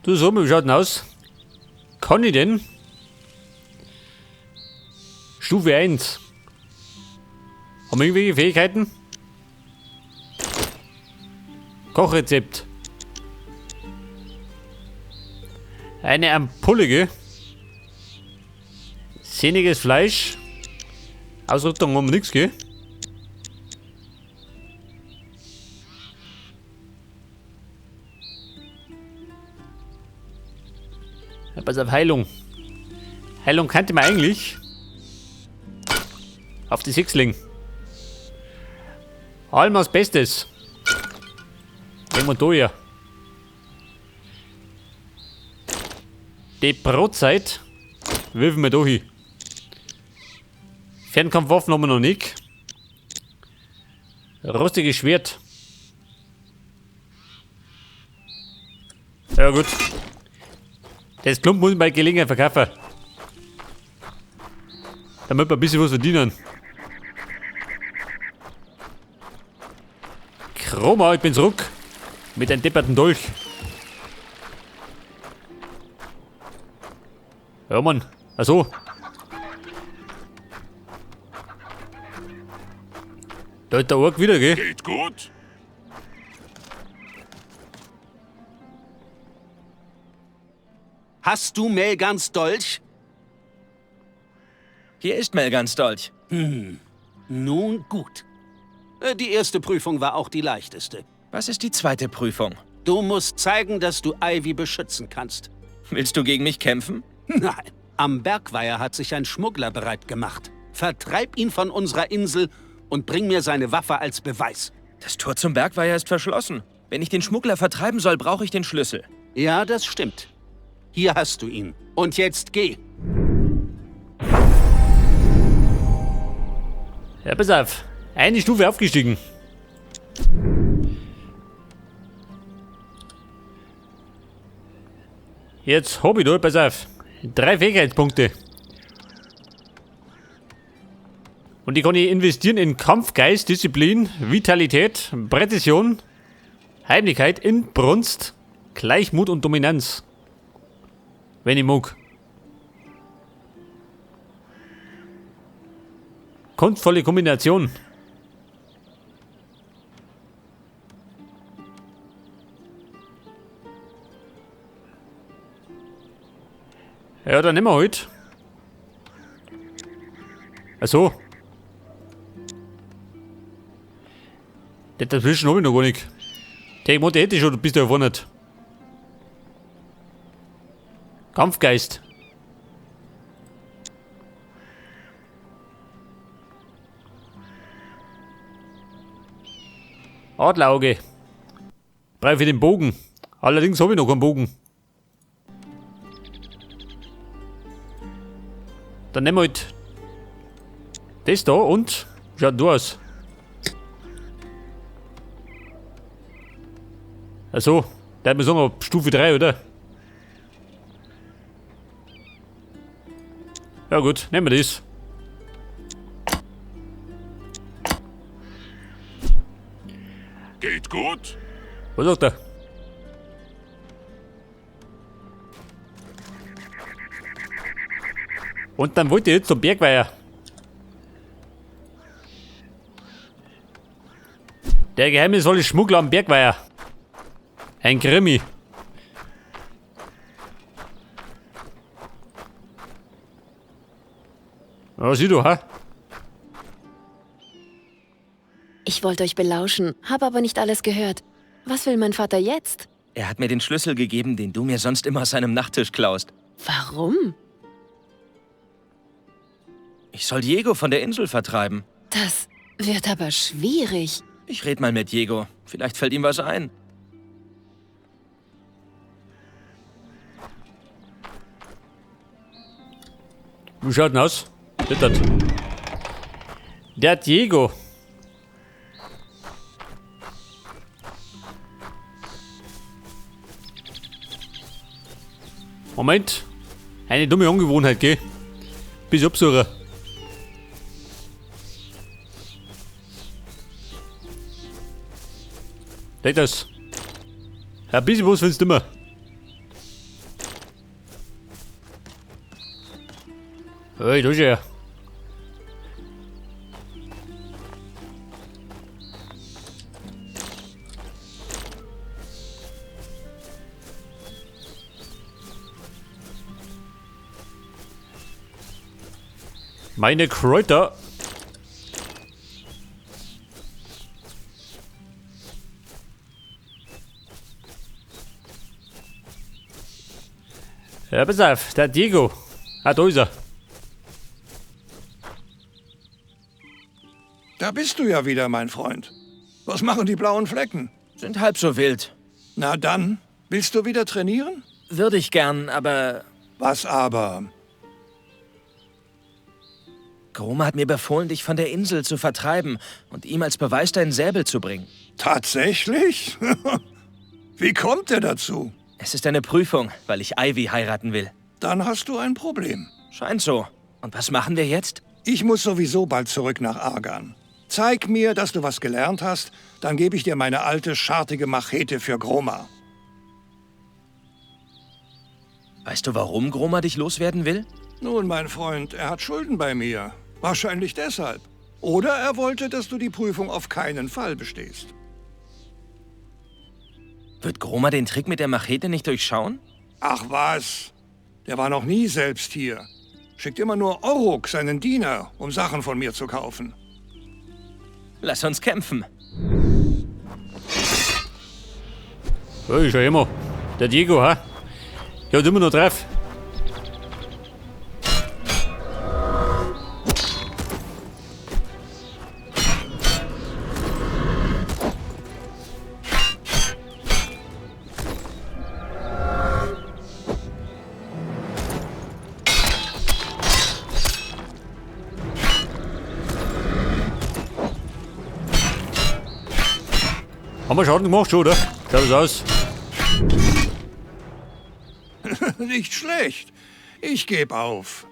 Du, so, wie schaut denn aus? Kann ich denn? Stufe 1. Haben wir irgendwelche Fähigkeiten? Kochrezept. Eine Ampulle, gell? Sehniges Fleisch. Ausrüstung haben wir nichts, gell? Ja, pass auf, Heilung. Heilung könnte man eigentlich auf die Sechsling. Almas Bestes. Nehmen wir da hier. Die Brotzeit wirfen wir da hin. Fernkampfwaffen haben wir noch nicht. Rostiges Schwert. Ja gut. Das Klump muss ich bei Gelegenheit verkaufen. Damit wir ein bisschen was verdienen. Chroma, ich bin zurück. Mit einem depperten Dolch. Ja, Mann. Achso. Da ist der Ork wieder, gell? Geht gut. Hast du Melgans Dolch? Hier ist Melgans Dolch. Nun gut. Die erste Prüfung war auch die leichteste. Was ist die zweite Prüfung? Du musst zeigen, dass du Ivy beschützen kannst. Willst du gegen mich kämpfen? Nein. Am Bergweiher hat sich ein Schmuggler bereit gemacht. Vertreib ihn von unserer Insel und bring mir seine Waffe als Beweis. Das Tor zum Bergweiher ist verschlossen. Wenn ich den Schmuggler vertreiben soll, brauche ich den Schlüssel. Ja, das stimmt. Hier hast du ihn. Und jetzt geh. Ja, pass auf. Eine Stufe aufgestiegen. Jetzt hab ich da, pass auf. 3 Fähigkeitspunkte. Und die kann ich investieren in Kampfgeist, Disziplin, Vitalität, Präzision, Heimlichkeit, Inbrunst, Gleichmut und Dominanz. Wenn ich mag. Kunstvolle Kombination. Ja, dann nehmen wir halt. Ach so. Das dazwischen hab ich noch gar nicht. Der Motor hätte ich schon, bist du ja vorne. Kampfgeist. Adlerauge. Brauche für den Bogen. Allerdings hab ich noch keinen Bogen. Dann nehmen wir halt das da und schaut du aus. Achso, der hat mir sagen, ab Stufe 3, oder? Ja gut, nehmen wir das. Geht gut. Was sagt er? Und dann wollte ich jetzt zum Bergweiher. Der geheimnisvolle Schmuggler am Bergweiher. Ein Krimi. Ja, sieh du, ha? Ich wollte euch belauschen, habe aber nicht alles gehört. Was will mein Vater jetzt? Er hat mir den Schlüssel gegeben, den du mir sonst immer aus seinem Nachttisch klaust. Warum? Ich soll Diego von der Insel vertreiben. Das wird aber schwierig. Ich red mal mit Diego. Vielleicht fällt ihm was ein. Wie schaut denn aus? Das. Der Diego. Moment. Eine dumme Angewohnheit, gell? Bis absuchen. Das. Ein bisschen was findest du immer. Hey, da ist er. Meine Kräuter. Ja, pass auf, der Diego. Ah, da ist er. Da bist du ja wieder, mein Freund. Was machen die blauen Flecken? Sind halb so wild. Na dann, willst du wieder trainieren? Würde ich gern, aber... Was aber? Groma hat mir befohlen, dich von der Insel zu vertreiben und ihm als Beweis deinen Säbel zu bringen. Tatsächlich? Wie kommt er dazu? Es ist eine Prüfung, weil ich Ivy heiraten will. Dann hast du ein Problem. Scheint so. Und was machen wir jetzt? Ich muss sowieso bald zurück nach Argan. Zeig mir, dass du was gelernt hast, dann gebe ich dir meine alte, schartige Machete für Groma. Weißt du, warum Groma dich loswerden will? Nun, mein Freund, er hat Schulden bei mir. Wahrscheinlich deshalb. Oder er wollte, dass du die Prüfung auf keinen Fall bestehst. Wird Groma den Trick mit der Machete nicht durchschauen? Ach was! Der war noch nie selbst hier. Schickt immer nur Oruk, seinen Diener, um Sachen von mir zu kaufen. Lass uns kämpfen. Hey, schau immer. Der Diego, ha? Der hat immer noch drauf. Haben wir Schaden gemacht schon, oder? Schaut das aus. Nicht schlecht. Ich gebe auf.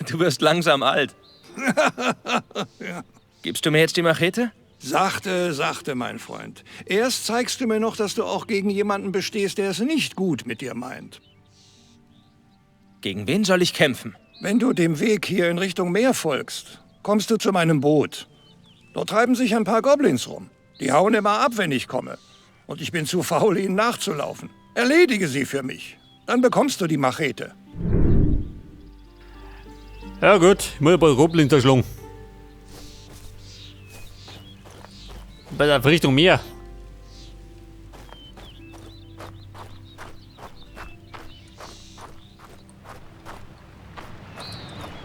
Du wirst langsam alt. Ja. Gibst du mir jetzt die Machete? Sachte, sachte, mein Freund. Erst zeigst du mir noch, dass du auch gegen jemanden bestehst, der es nicht gut mit dir meint. Gegen wen soll ich kämpfen? Wenn du dem Weg hier in Richtung Meer folgst, kommst du zu meinem Boot. Dort treiben sich ein paar Goblins rum. Die hauen immer ab, wenn ich komme. Und ich bin zu faul, ihnen nachzulaufen. Erledige sie für mich. Dann bekommst du die Machete. Ja gut, ich muss ein paar Goblins erschlagen. Bei der Richtung Meer.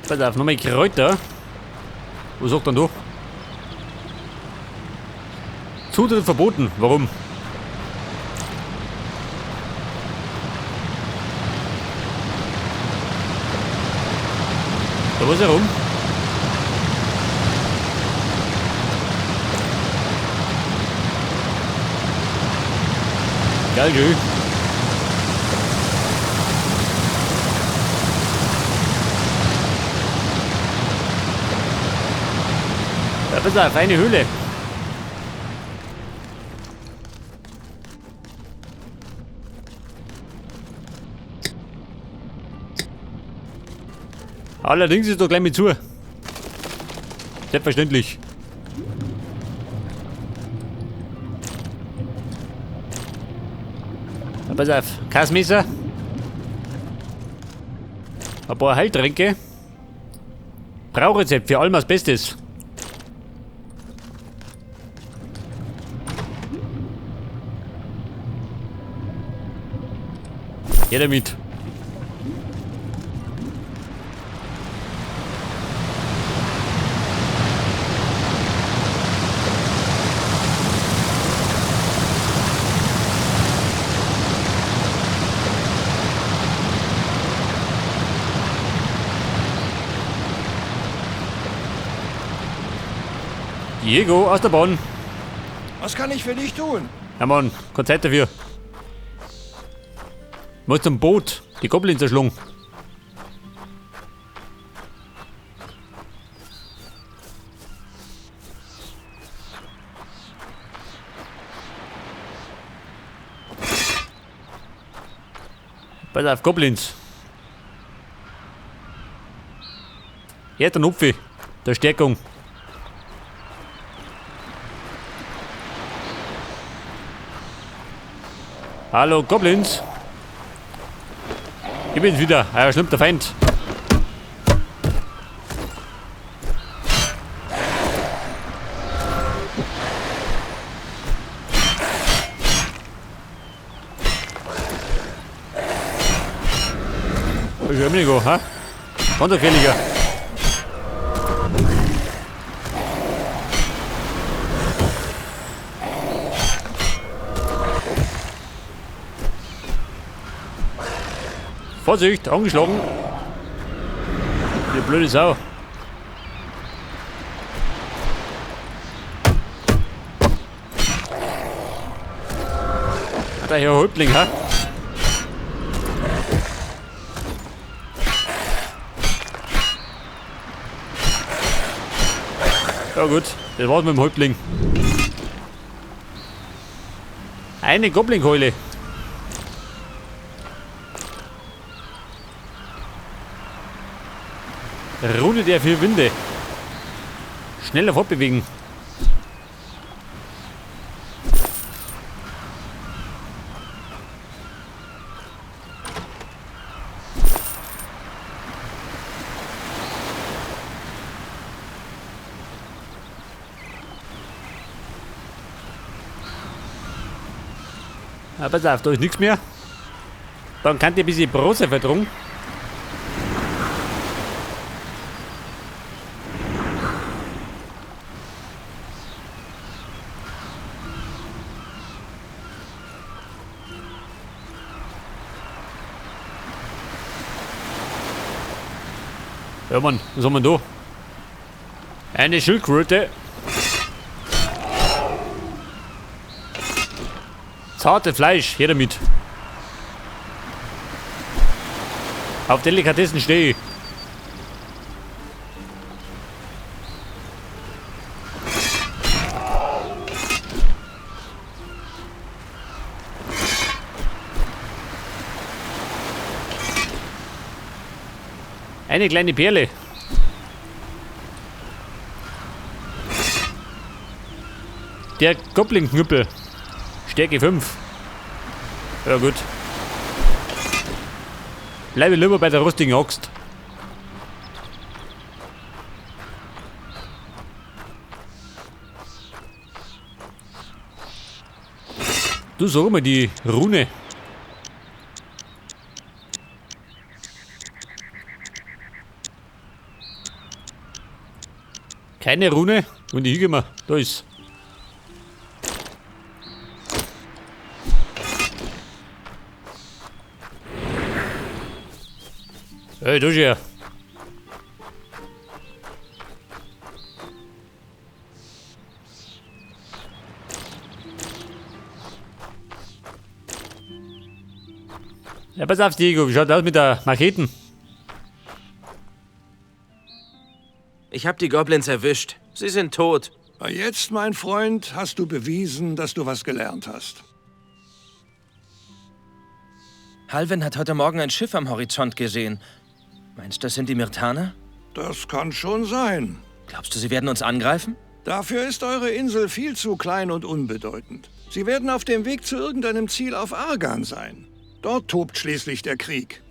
Pass auf, nochmal Kräuter. Was sagt denn du? Zutritt verboten. Warum? Da muss er rum. Geil, gell? Ja, pass auf, eine Höhle. Allerdings ist doch gleich mit zu. Selbstverständlich. Na, pass auf, Kassmesser. Ein paar Heiltränke. Braurezept für Almas Bestes. Her damit. Diego aus der Bahn. Was kann ich für dich tun? Ja Mann, keine Zeit dafür. Muss zum Boot, die Goblins erschlungen. Pass auf, Goblins. Her, der Nupfi. Der Stärkung. Hallo Goblins. Ich bin's wieder, euer schlimmster Feind. Ich hör mich nicht, ha? Ganz gefährlicher. Vorsicht, angeschlagen. Die blöde Sau. Der Herr Häuptling, ha? Ja gut, das war's mit dem Häuptling. Eine Goblin-Keule. Rune der vier Winde. Schneller fortbewegen. Ja, pass auf, da ist nichts mehr. Dann kann ich ein bisschen Brose verdrungen. Ja Mann, was haben wir da? Eine Schildkröte. Zarte Fleisch, her damit. Auf Delikatessen stehe ich. Eine kleine Perle. Der Goblin-Knüppel. Stärke 5. Ja gut. Bleibe lieber bei der rostigen Axt. Du, sag mal die Rune. Keine Rune. Und die hingehen wir. Da ist. Hey, du hier. Ja, pass auf, Diego. Wie schaut das aus mit der Macheten? Ich hab die Goblins erwischt. Sie sind tot. Jetzt, mein Freund, hast du bewiesen, dass du was gelernt hast. Halvin hat heute Morgen ein Schiff am Horizont gesehen. Meinst du, das sind die Myrtaner? Das kann schon sein. Glaubst du, sie werden uns angreifen? Dafür ist eure Insel viel zu klein und unbedeutend. Sie werden auf dem Weg zu irgendeinem Ziel auf Argan sein. Dort tobt schließlich der Krieg.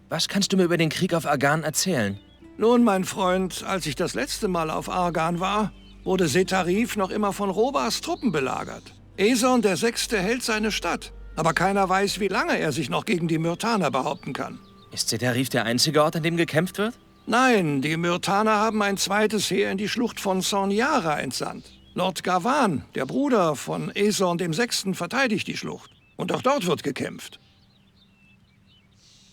Was kannst du mir über den Krieg auf Argan erzählen? Nun, mein Freund, als ich das letzte Mal auf Argan war, wurde Setarif noch immer von Robas Truppen belagert. Eson der Sechste hält seine Stadt, aber keiner weiß, wie lange er sich noch gegen die Myrtaner behaupten kann. Ist Setarif der einzige Ort, an dem gekämpft wird? Nein, die Myrtaner haben ein zweites Heer in die Schlucht von Sorniara entsandt. Lord Gavan, der Bruder von Eson dem Sechsten, verteidigt die Schlucht. Und auch dort wird gekämpft.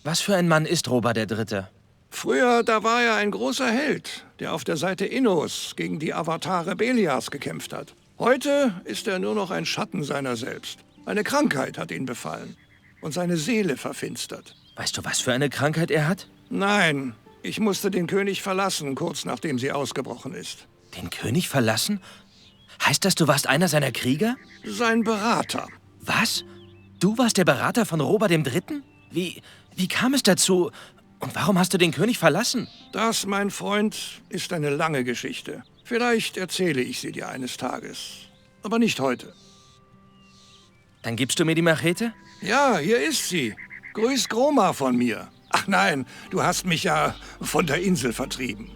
Was für ein Mann ist Roba der Dritte? Früher, da war er ein großer Held, der auf der Seite Innos gegen die Avatare Beliars gekämpft hat. Heute ist er nur noch ein Schatten seiner selbst. Eine Krankheit hat ihn befallen und seine Seele verfinstert. Weißt du, was für eine Krankheit er hat? Nein, ich musste den König verlassen, kurz nachdem sie ausgebrochen ist. Den König verlassen? Heißt das, du warst einer seiner Krieger? Sein Berater. Was? Du warst der Berater von Roba dem Dritten? Wie kam es dazu? Und warum hast du den König verlassen? Das, mein Freund, ist eine lange Geschichte. Vielleicht erzähle ich sie dir eines Tages. Aber nicht heute. Dann gibst du mir die Machete? Ja, hier ist sie. Grüß Groma von mir. Ach nein, du hast mich ja von der Insel vertrieben.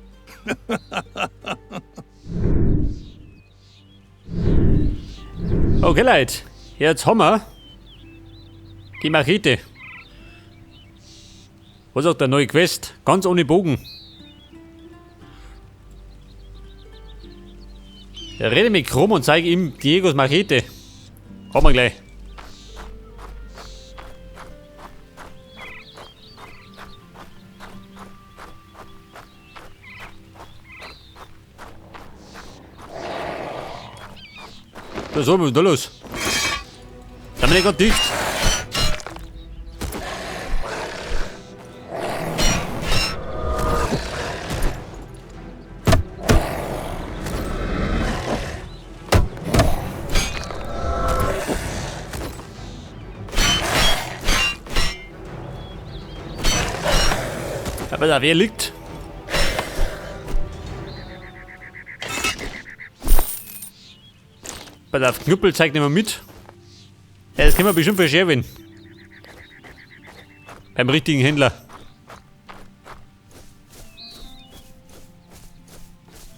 Okay, Leute. Jetzt haben wir die Machete. Was sagt der neue Quest? Ganz ohne Bogen. Rede mit Krumm und zeige ihm Diegos Machete. Haben wir gleich. Was ist denn da los? Da bin ich grad dicht. Aber da wer liegt? Bei der Knüppel zeigt nicht mehr mit. Ja, das können wir bestimmt für Sherwin. Beim richtigen Händler.